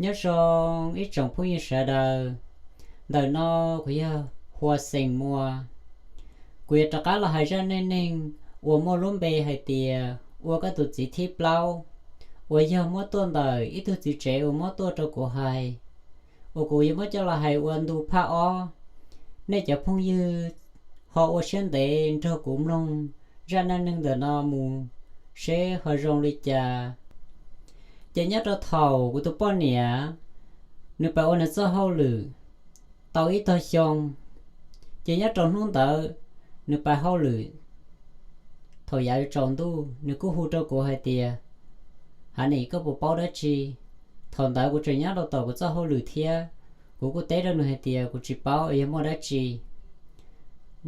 Nyob zoo ib tsoom phooj ywg sawv daws, ntawm no kuv yog Hua Xeem Muas. Kuv yuav rov qab los hais zaj neej neeg uas muaj lub npe hais tias ua koj tus txiv thib plaub, uas yog muab tuaj ntawm ib tug txiv tsev uas muab tuaj rau kuv hais, uas kuv yuav muab coj los hais ua ntu phaj ob. Nej cov phooj ywg ho ua siab ntev nrog kuv mloog zaj neej neeg ntawm no mus seb ho zoo li cas. Ces nyob rau thaum kuv tus poj niam nws pais ua nws txoj hauj lwm tau ib tog xyoo, ces nyob rau hnub ntawd nws pais hauj lwm, thaum yav yuav tsaus ntuj nws kuj hu rau kuv hais tias, Hav Nim, koj puas paub dab tsi? Thaum ntawd kuv tseem nyob rau tom kuv txoj hauj lwm thiab, kuv kuj teb rau nws hais tias kuv tsis paub es yog muaj dab tsi.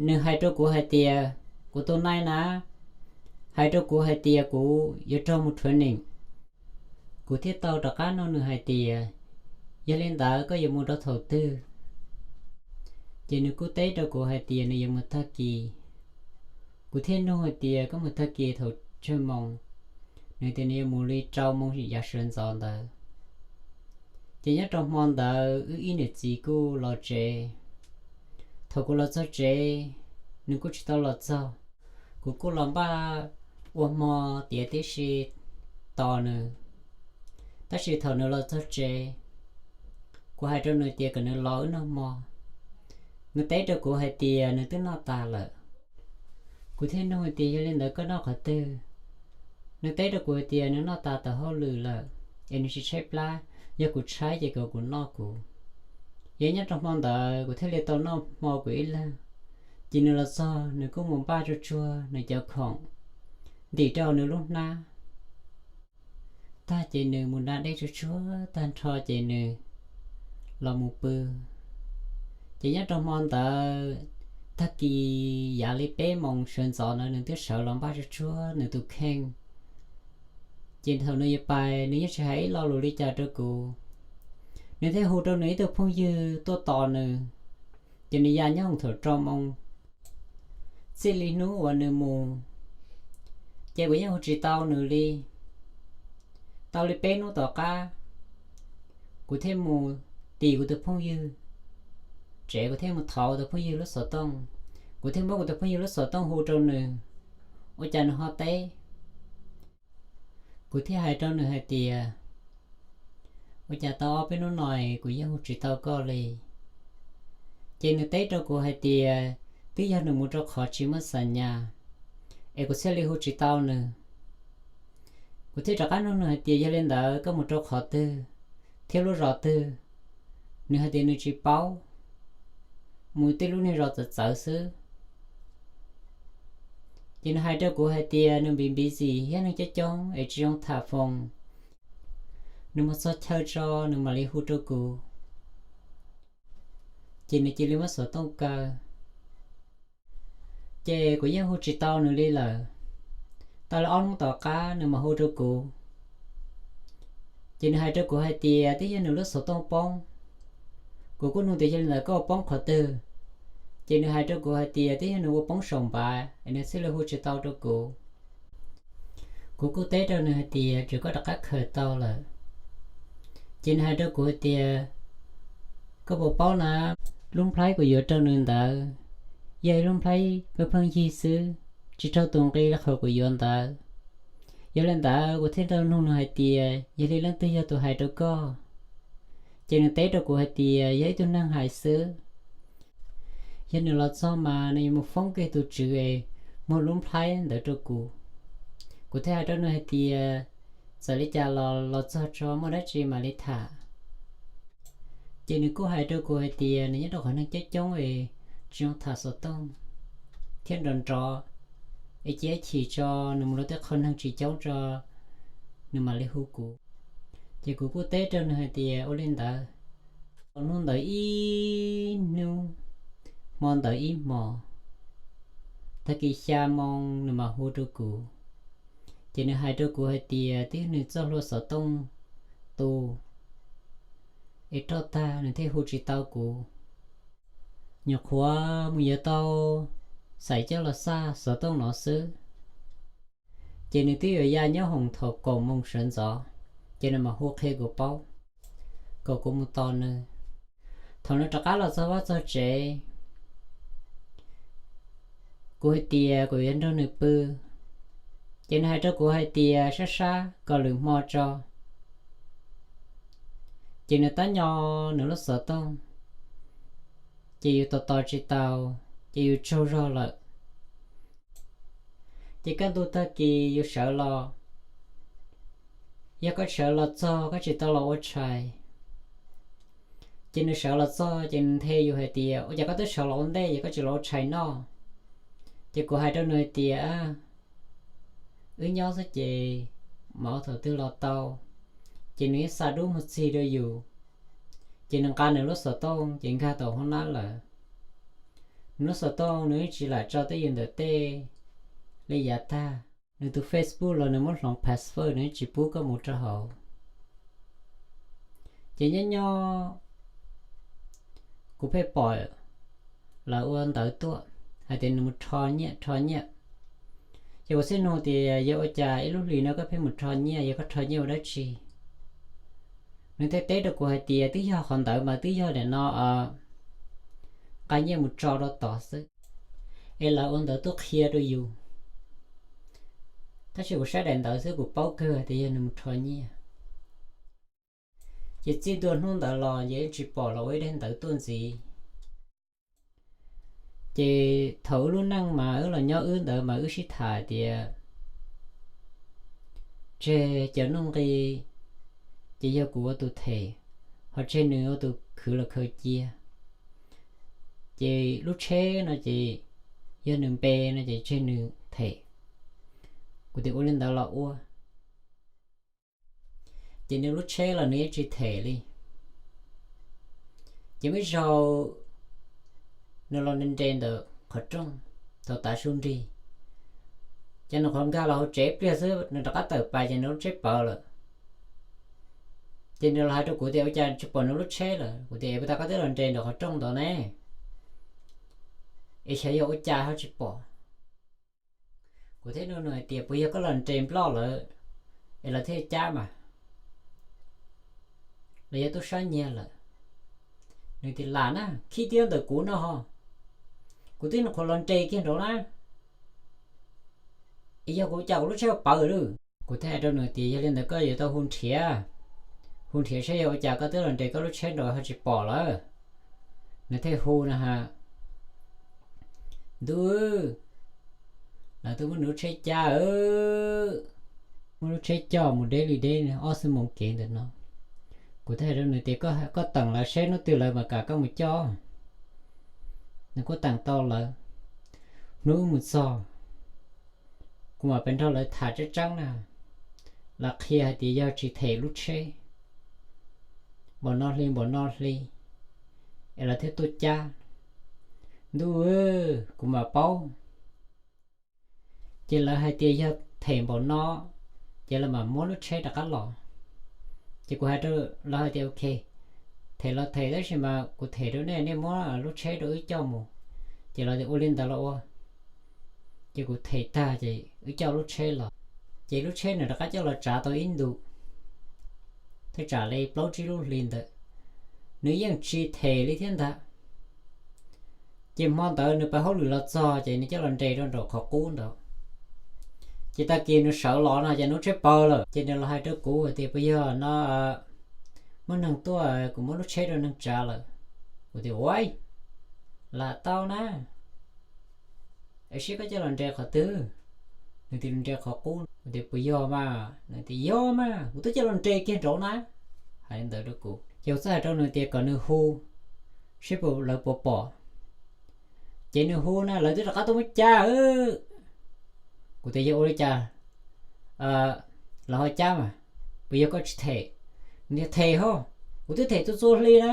Nws hais rau kuv hais tias, Kuv tus nai na hais rau kuv hais tias kuv yuav raug mus rhuav neem. Kuv thiaj tau rov qab nug nws hais tias, Yog li ntawd koj yuav mus rau thaum twg? Ces nws kuj teb rau kuv hais tias nws yuav mus tag kis. Kuv thiaj nug hais tias, Koj mus tag kis thaum tsawg moos? Nws tias nws yuav mus li rau moos yav sawv ntxov ntawd. Ces nyob rau hmo ntawd wb ib niam txiv kuj los tsev. Thaum kuv los txog tsev, nws kuj tsis tau los txog. Kuv kuj los npaj ua hmo tiav tib si tos nws. Tab sis thaum nws los txog tsev, kuv hais rau nws tias kom nws los wb noj hmo. Nws teb rau kuv hais tias nws twb noj tas lawm. Kuv thiaj nug tias, Yog li ntawd koj noj qhov twg? Nws teb rau kuv hais tias nws noj tas tom hauj lwm lawm, es nws tsis tshaib plab, yog kuv tshaib ces kom kuv noj kuv. Yog nyob rau hmo ntawd kuv thiaj li tau noj hmo kuv ib leeg. Ces nws los txog nws kuj mus npaj tsuag tsuag nws cov khoom ntim rau nws lub hnab. Tag ces nws mus da dej tsuag tsuag tag nrho ces nws los mus pw. Ces nyob rau hmo ntawd, tag kis yav li peb moos sawv ntxov ntawd nws twb sawv los npaj tsuag tsuag nws tus kheej. Ces thaum nws yuav pais nws yeej tsis hais ib lo lus li cas rau kuv. Nws thiaj hu rau nws ib tug phooj ywg tuaj tos nws, ces nws ya nyob hauv thaum rau moos. Txij li hnub uas nws mus, ces kuv yeej hu tsis tau nws li. Tau li peb hnub tom qab, kuv thiaj mus tim kuv tus phooj ywg tsev, kuv thiaj mus thov kuv tus phooj ywg lub xov tooj. Kuv thiaj muab kuv tus phooj ywg lub xov tooj hu rau nws, ua cas nws ho teb. Kuv thiaj hais rau nws hais tias, Ua cas tau ob peb hnub no kuv yeej hu tsis tau koj li? Ces nws teb rau kuv hais tias twb yog nws mus rau qhov tsis muaj xa nyas, es kuv thiaj li hu tsis tau nws. Kuv thiaj rov qab nug nws hais tias, Yog li ntawd koj mus rau qhov twg thiab lub zos twg? Nws hais tias nws tsis paub, mus tej lub niag zos txawv txawv xwb. Ces nws hais rau kuv hais tias nws npim npib zim thiab neeg coob coob es tsis zoo tham foos. Nws mus txog chaw tso nws mam li hu rau kuv. Ces nws cia li muab xov tooj kaw. Ces kuv yeej hu tsis tau nws li lawm. Tau li ob hnub tom qab nws mam hu rau kuv. Ces nws hais rau kuv hais tias twb yog nws lub xov tooj poob. Kuv kuj nug tias, Yog li ntawd koj ua poob qhov twg? Ces nws hais rau kuv hais tias twb yog nws ua poob saum npav es nws thiaj li hu tsis tau rau kuv. Kuv kuj teb rau nws hais tias, Tsuas koj rov qab khaws tau lawm. Ces nws hais rau kuv hais tias, Koj puas paub na, lub nplhaib kuv yuav rau nws ntawd yog ib lub nplhaib pheej pheej yig xwb, tsis raug tus nqi li qhov kuv yuav ntawd. Yog li ntawd kuv thiaj tau nug nws hais tias, Yog li leej twg yog tus hais rau koj? Ces nws teb rau kuv hais tias yog ib tug neeg hais xwb. Yog nws los txog mas nws yuav mus foob kiag tus tswv es muag lub nplhaib ntawd rau kuv. Kuv thiaj hais rau nws hais tias, Txawm li cas los los txog tso muaj dab tsi mam li tham. Ces nws kuj hais rau kuv hais tias nws nyob rau qhov neeg coob coob es tsis zoo tham xov tooj thiab nrov nrov, es cia chim tso nws mus rau tej qhov neeg tsis coob tso nws mam li hu kuv. Ces kuv kuj teb rau nws hais tias ua li ntawd. Tau hnub ntawd ib hnub, hmo ntawd ib hmos, tag kis xya moo nws mam hu rau kuv. Ces nws hais rau kuv hais tias twb yog nws txoj hlua xov tooj tu es roj tag nws thiaj hu tsis tau kuv. Nyuam qhuav mus yuav tau xais coj los xaj xov tooj no xwb. Ces nws twb yuav ya nyob hoom thaum kaum moos sawv ntxov, ces nws mam hu qhia kuv paub. kom kuv mus tos nws. Thaum nws rov qab los txog vaj txog tsev, kuv hais tias kuv yuav nrog nws pw, ces nws hais rau kuv hais tias sab sab kom lwm hmo tso. Ces nws tab nyo nws lub xov tooj, ces yus tos tos tsis tau, ces yus tsaug zog lawm. Ces kaj ntug tag kis yus sawv los, yog koj sawv los txog koj tsis tau los ua tshais, ces nws sawv los txog ces nws nthe yus hais tias ua cas koj twb sawv los ua ntej es koj tsis los ua tshais noj. Ces kuv hais rau nws hais tias wb nyob xwb ces mam ua thaum twg los tau. Ces nws yeej xa dub mus txig rau yus, ces nws nqa nws lub xov tooj ces nkag tau hoob nab lawm. Nws lub xov tooj nws tsis lam tso twj ywm ntawm tej li yav tag. Nws tus Facebook los nws muab hloov password, nws tsis pub koj mus rau hauv. Ces nyob nyob kuv pheej pom lawv ua ntawv tuaj hais tias nws mus rho nyiaj rho nyiaj. Ces kuv thiaj nug tias yog ua cas ib lub hlis no koj pheej mus rho nyiaj, yog koj rho nyiaj ua dab tsi? Nws thiaj teb rau kuv hais tias twb yog qhov ntawd mas twb yog nim no nqa nyiaj mus tso rau tod xwb, es lawv ua ntawv tuaj qhia rau yus. Tab sis kuv saib daim ntawv xwb kuv paub kawg tias yog nws mus rho nyiaj. Ces txij ntua hnub ntawd los ces yeej tsis pom los ua ib daim ntawv tuaj ntxiv. Ces thaum wb lub neej mas wb los nyob wb ntawd mas wb sib tham tias tseg cov nuj nqi, ces yog kuv ua tus them, ho tseg nws ua tus khwv los khaws cia. Ces lub tsheb no ces yog nws npe no ces tseg nws them. Kuv tias ua li ntawd los ua. Ces nws lub tsheb los nws yeej tsis them li. Ces muaj ib zaug nws los nres nres ntawm qhov rooj thaum tav su nrig, ces nws qhov nkag los hauv tsev pliag xwb nws rov qab tawm pas ces nws lub tsheb pawv lawm. Ces nws los hais rau kuv tias ua cas tsis pom nws lub tsheb lawm? Kuv tias es puas tas koj twb los nres ntawm qhov rooj ntawd ne, es xyov yog ua cas ho tsis pom. Kuv thiaj nug nws hais tias puas yog koj los nres nploj lawm es lawv thiaj cab mas, los yog tub sab nyiag lawm? Nws tias lam na, khib tiab ntawm kuv no ho, kuv twb nyuam qhuav los nres kiag nraud na, es yog kuv cas kuv lub tsheb pawv lawm? Kuv thiaj hais rau nws tias yog li ntawd koj yuav tau hu nrhiav, hu nrhiav saib yog ua cas koj twb los nres koj lub tsheb nraud ho tsis pom lawm. Nws thiaj hu na has, ntuj, lawv twb muab nws lub tsheb cab, muab lub tsheb coj mus deb li deb ob xuab moos kev ntawm no. Kuv thiaj hais rau nws tias koj teem lawv seb hnub twg lawv mam kam koj mus coj. Nws kuj teem tau lawv. Hnub wb mus txog, kuv mam pes nrog lawv tham tseeb tseeb na, lawv qhia hais tias yog tsis them lub tsheb npaum no hli npaum no hli es lawv thiaj tuaj cab. Ntuj, kuv mam paub. Ces lawv hais tias yog them npaum no, ces lawv mam muab lub tsheb rov qab los. Ces kuv hais rau lawv hais tias ok, them los them tab sis mas kuv them rau nej, nej muab lub tsheb rau wb coj mus. Ces lawv tias ua li ntawd los ua. Ces kuv them tag ces wb coj lub tsheb los. Ces lub tsheb nws rov qab coj los tsav tau ib ntus, thaj tsam li plaub tsib lub hli ntawd, nws yeej tsis them li thiab ntag. Ces hmo ntawd nws pab hauj lwm los txog ces nws coj los nres rau nraum qhov qub ntawd. Ces tag kis nws sawv los no ces nws lub tsheb pawv lawm ces nws los hais rau kuv hais tias puas yog no muaj neeg tuaj kuv muab lub tsheb rau neeg tsav lawm. Kuv tias ua, lam tau na, es seb koj coj los nres qhov twg? Nws tias los nres qhov qub. Kuv tias puas yog mas? Nws tias yog mas, kuv twb coj los nres kiag nraud na. Hais li ntawd rau kuv ces kuv txawm hais rau nws tias kom nws hu seb puas lawv puas pom. Ces nws hu na lawv twb rov qab tuaj muab cab. Kuv tias yog ua li cas lawv ho cab mas, puas yog koj tsis them? Nws tias them ho, kuv twb them txhua txhua hli na,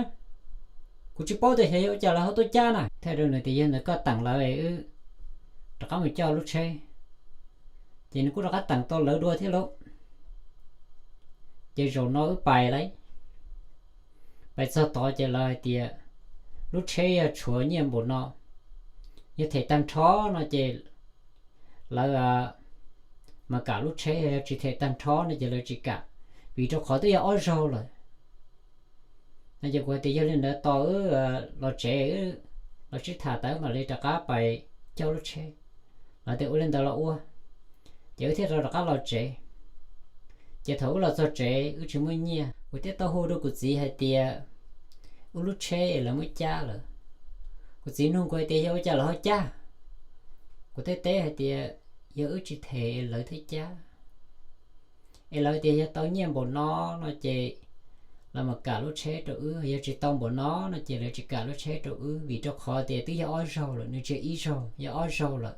kuv tsis paub tias xyov yog ua cas lawv ho tuaj cab na. Thiaj rau nws tias yog ntawd koj teem lawv es wb rov qab mus coj lub tsheb. Ces nws kuj rov qab teem tau lawv dua thiab lauj. Ces zaum no wb pais lauj, pais txog tod ces lawv hais tias lub tsheb yog tshuav nyiaj npaum no, yog them tag nrho no ces lawv mam kam lub tsheb, yog tsis them tag nrho no ces lawv tsis kam, vim rau qhov twb yog ob zaug lawm. No ces kuv hais tias yog li ntawd tos wb los tsev, los sib tham tas mam li rov qab pais coj lub tsheb. Lawv tias ua li ntawd los ua. Ces wb thiaj rov rov qab los tsev. Ces thaum wb los txog tsev wb tsis muaj nyiaj, kuv thiaj tau hu rau kuv txiv hais tias wb lub tsheb es lawv muab cab lawm. Kuv txiv nug kuv hais tias yog ua cas lawv ho cab. Kuv thiaj teb hais tias yog wb tsis them es lawv thiaj cab. Es lawv tias yog tau nyiaj npaum no, no ces lawv mam kam lub tsheb rau wb, yog tsis tau npaum no no ces lawv tsis kam lub tsheb rau wb, vim rau qhov tias twb yog ob zaug lawm, nws tsis yog ib zaug, yog ob zaug lawm.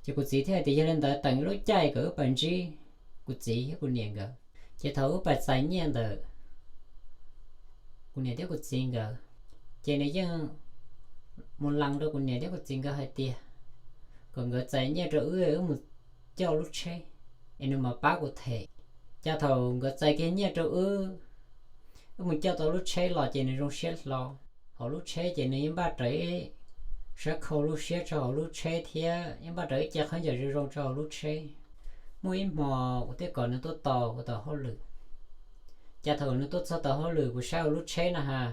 Ces kuv txiv thiaj hais tias yog li ntawd teem lub caij kom wb pais ntsib kuv txiv thiab kuv niam nkawd. Ces thaum wb pais txais nyiaj ntawm kuv niam thiab kuv txiv nkawd, ces nws yeej mus lees rau kuv niam thiab kuv txiv nkawd hais tias kom nkawd txais nyiaj rau wb, wb mus coj lub tsheb es nws mam pab kuv them. Ces thaum nkawd txais kiag nyiaj rau wb, wb mus coj tau lub tsheb los ces nws zoo siab hlo. Hauv lub tsheb ces nws yeej npaj rawv ib sab khau lub siab rau hauv lub tsheb thiab yeej npaj rawv ib ce khaub ncaws zoo zoo rau hauv lub tsheb. Muaj ib hmo kuv thiaj kom nws tuaj tos kuv tom hauj lwm. Ces thaum nws tuaj txog tom hauj lwm kuv saib hauv lub tsheb na has,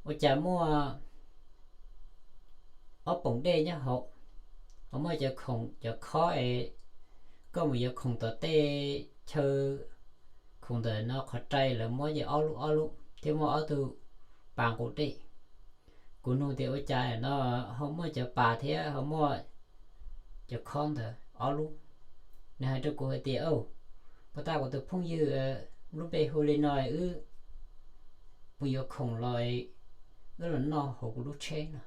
ua cas muaj ob poom dej nyob hauv, ho muaj cov khoom cov khob es koj mus yuav khoom tom tej chaw, khoom ntawm no qhov rai lawv muab ces ob lub ob lub thiab muaj ob tug pas nqus dej. Kuv nug tias ua cas no ho muaj cov pas thiab ho muaj cov khob ntawd ob lub. Nws hais rau kuv hais tias, Au, puag ta kuv tus phooj ywg lub npe hu li no, wb mus yuav khoom los wb los noj hauv kuv lub tsheb no.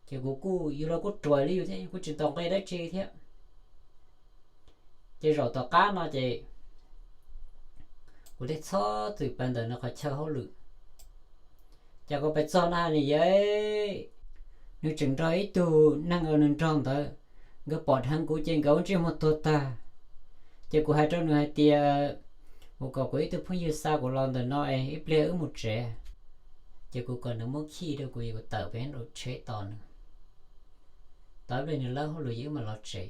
Ces kuv kuj, yus los kuj ruam li yus thiab, yus kuj tsis tau nqi dab tsi thiab. Ces zaum tom qab no ces kuv thiaj txhob txwm pais ntawm nws qhov chaw hauj lwm. Ces kuv pais txog na has nws yog, nws tseem nrog ib tug neeg uas nws nrog ntawd, nkawd pom dheev kuv ces nkawd ua ntsej muag tuag tag. Ces kuv hais rau nws hais tias, Kuv kom kuv ib tug phooj ywg xa kuv los ntawm no es ib pliag wb mus tsev. Ces kuv kom nws muab khij rau kuv, kuv tawm pem nraum tsheb tos nws. Tos ib pliag nws lawb hauj lwm ces wb mam los tsev.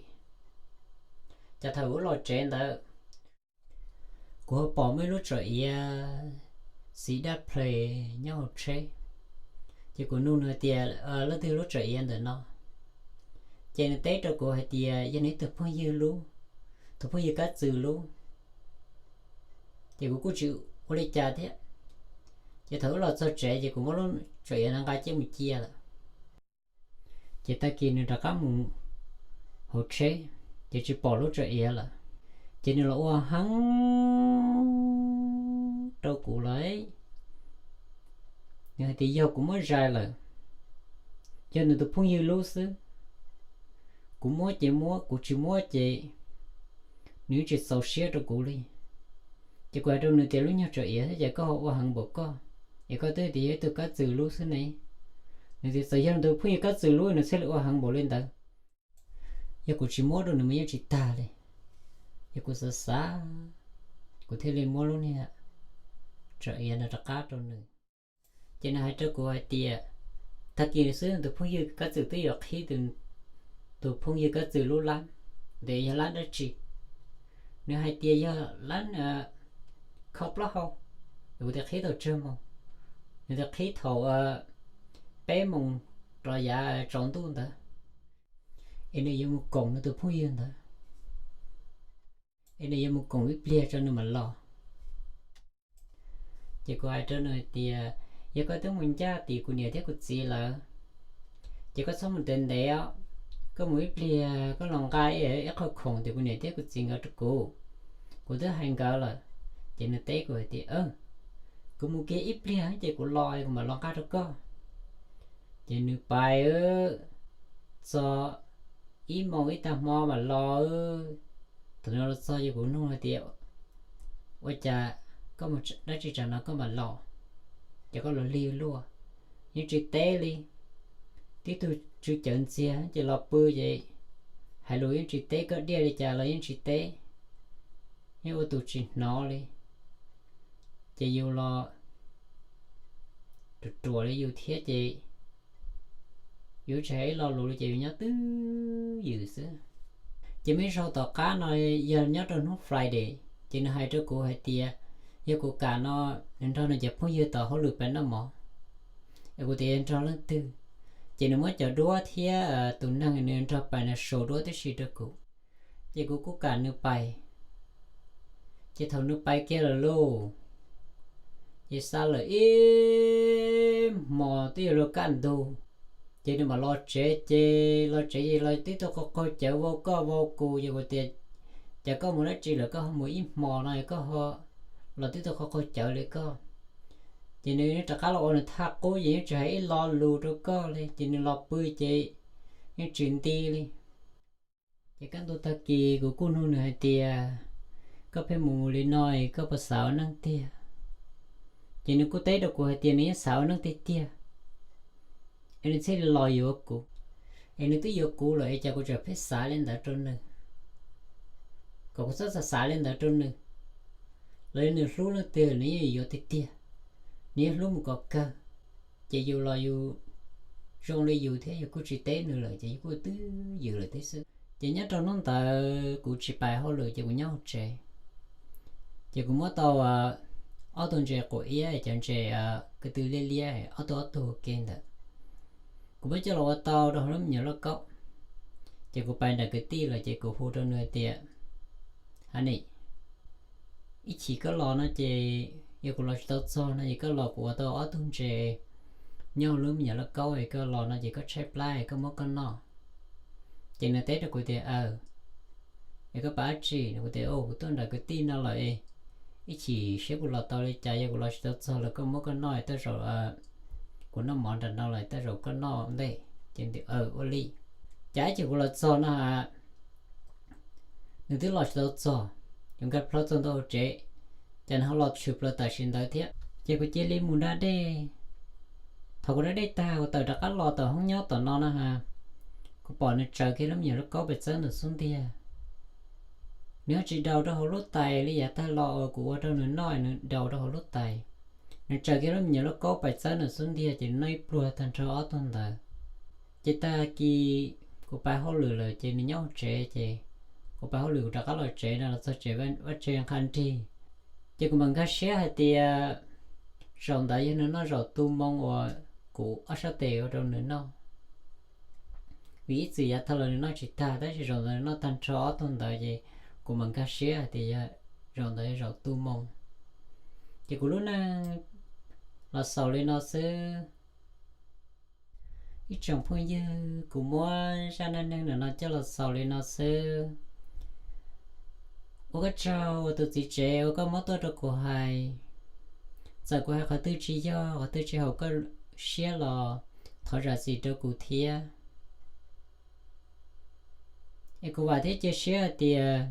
Ces thaum wb los tsev ntawd, kuv ho pom muaj ib lub tsom iav xiv dab plhe nyob hauv tsheb. Ces kuv nug nws hais tias, Leej twg lub tsom iav ntawm no? Ces nws teb rau kuv hais tias yog nws ib tug phooj ywg lub, tus phooj ywg Kab Txwm lub. Ces kuv kuj tsis ua li cas thiab. Ces thaum wb los txog tsev ces kuv muab lub tsom iav no nqa coj mus cia lawm. Ces tag kis nws rov qab mus hauv tsheb, ces tsis pom lub tsom iav lawm. Ces nws los ua heev rau kuv lawm. Nws hais tias yog kuv muab zais lawm, yog nws tus phooj ywg lub xwb, kuv muab ces muab, kuv tsis muab ces nws tsis txaus siab rau kuv li. Ces kuv hais rau nws tias, Lub nyuag tsom iav thiab ces koj ho ua heev npaum koj, es koj twb tias yog ib tug Kab Txwm lub xwb ne. Nws tias txawm yog nws tus phooj ywg Kab Txwm lub nws thiaj li ua heev npaum li ntawd. Yog kuv tsis muab rau nws mas yeej tsis tag li. Yog kuv xav xav, kuv thiaj li muab lub niag tsom iav no rov qab rau nws. Ces nws hais rau kuv hais tias, tag kis xwb tus phooj ywg Kab Txwm twb yuav qhib tus phooj ywg Kab Txwm lub lab, tias yog lab dab tsi. Nws hais tias yog lab kho plaub hau. Kuv tias qhib thaum tsawg moos? Nws tias qhib thaum peb moos rov yav tsaus ntuj ntawd, es nws yuav mus koom nws tus phooj ywg ntawd, es nws yuav mus koom ib pliag tso nws mam los. Ces kuv hais rau nws tias, yog koj twb mus ncaj tim kuv niam thiab kuv txiv lawm, ces koj txhob mus ntev ntev os. Koj mus ib pliag koj los nqa ib qho khoom tim kuv niam thiab kuv txiv nkawd rau kuv, kuv twb hais nkawd lawm. Ces nws teb kuv hais tias, kuv mus kiag ib pliag ces kuv los kuv mam los nqa rau koj. Ces nws pais txog ib moos ib tag hmo mam los. Thaum nws los txog ces kuv nug hais tias, ua cas koj mus dab tsi tsam no koj mam los? Ces koj los lig luaj, yeej tsis teb li. Tib tug tsw cawv ntxiag ces los pw ces hais lus yeej tsis teb, koj diaj li cas los yeej tsis teb, yeej ua tus tsis hnov li. Ces yus los ruam ruam li yus thiab ces yus tsis hais ib lo lus li ces yus nyob twj ywm xwb. Ces muaj ib zaug tom qab no yog nyob rau hnub Friday, ces nws hais rau kuv hais tias, yog kuv kam no nws nrog nws cov phooj ywg tom hauj lwm pais noj mov. Es kuv tias yog nrog leej twg, ces nws muab cov duab thiab tus neeg nws nrog pais no sau duab tib si rau kuv, ces kuv kuj kam nws pais. Ces thaum nws pais kiag lawm lauj, ces xa lawm ib hmos twb yuav luag kaj ntug, ces nws mam los tsev. Ces los tsev ces los tib tug qaug qaug cawv vau koj vau kuv, ces kuv tias cas koj mus dab tsi lawm koj ho mus ib hmos no koj ho los tib tug qaug qaug cawv li koj. Ces nws rov qab los ua nws thaj qub ces yeej tsis hais ib lo lus rau koj li, ces nws los pw ces yeej tsis nti li. Ces kaj ntug tag kis kuv kuj nug nws hais tias koj pheej mus mus li no es koj puas xav ua neej tiag? Ces nws kuj teb rau kuv hais tias nws yeej xav ua neej tiag tiag, es nws thiaj li los yuav kuv. Es nws twb yuav kuv lawm es cas kuv tseem pheej xav li ntawd rau nws, kom kuv txhob xav xav li ntawd rau nws. Los yog nws hlub leej twg nws yeej yuav tiag tiag, nws yeej hlub mus kom kawg. Ces yus los yus zoo li yus thiab yus kuj tsis teb nws lawm ces yus kuj twb ywm lawm thiab xwb. Ces nyob rau hnub ntawd kuv tsis pais hauj lwm ces kuv nyob hauv tsev. Ces kuv muab tau ob tug ntses quav iab, cov ntses ko tw liab liab ob tug ob tug ke ntawd, kuv muab coj los ua tau rau hauv lub me nyuam lauj kaub. Ces kuv pais nram kwv tij lawm ces kuv hu rau nws hais tias, Hav Nim, ib chim koj los no ces yog kuv los tsis tau txog no ces koj los kuv ua tau ob tug ntses nyob hauv lub me nyuam lauj kaub es koj los no ces koj tshaib plab es koj muab koj noj. Ces nws teb rau kuv tias, Aw, es koj pais dab tsi? Kuv tias, Kuv tuaj nram kwv tij no lawm es ib chim seb kuv los tau li cas, yog kuv los tsis tau txog los koj muab koj noj, tej zaum kuv noj mov nram no lawm tej zaum koj noj ntej. Ces nws tias, Aw, ua li. Cas ib chim kuv los txog no nws twb los tsis tau txog, yuav nkag plaub txog ntua hauv tsev, cas nws ho los tshwm plaws tam sim ntawd thiab. Ces kuv cia li mus da dej. Thaum kuv da dej tag kuv tawm rov qab los tom hoob nyob tom no na, kuv pom nws tsaws kiag lub me nyuam lauj kaub pais txawb ntawm xub ntiag. Nws ho tsis daus rau hauv lub tais li yav tag los uas kuv ua rau nws noj, nws daus rau hauv lub tais. Nws tsaws kiag lub me nyuam lauj kaub pais txawb ntawm xub ntiag ces nws noj ib pluag tag nrho ob tug ntawd. Ces tag kis kuv pais hauj lwm lawm ces nws nyob hauv tsev, ces kuv pais hauj lwm kuv rov qab los tsev no, los txog tsev vaj tse nqha nrig. Ces kuv mam nkag siab hais tias zaum ntawd yog nws noj zaum tu moo uas kuv ob sab tes ua rau nws noj. Vim ib txwm yav tag los nws noj tsis tag, tab sis zaum ntawd nws noj tag nrho ob tug ntawd ces kuv mam nkag siab hais tias zaum ntawd yog zaum tu moo. Ces kuv lub neej los xaus li no xwb. Ib tsoom phooj ywg, kuv muab zaj neej neeg ntawm no coj los xaus li no xwb. Ua koj tsaug uas tus txiv tsev uas koj muab tuaj rau kuv hais. Txawm kuv hais qhov twg tsis yog, qhov twg tsis haum koj siab los thov zam txim rau kuv thiab. Es kuv vam thiab cia siab hais tias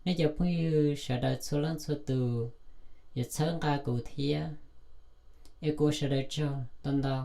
nej cov phooj ywg sawv daws txhua leej txhua tus yuav txhawb nqa kuv thiab. Es kuv ua sawv daws tsaug ntau ntau.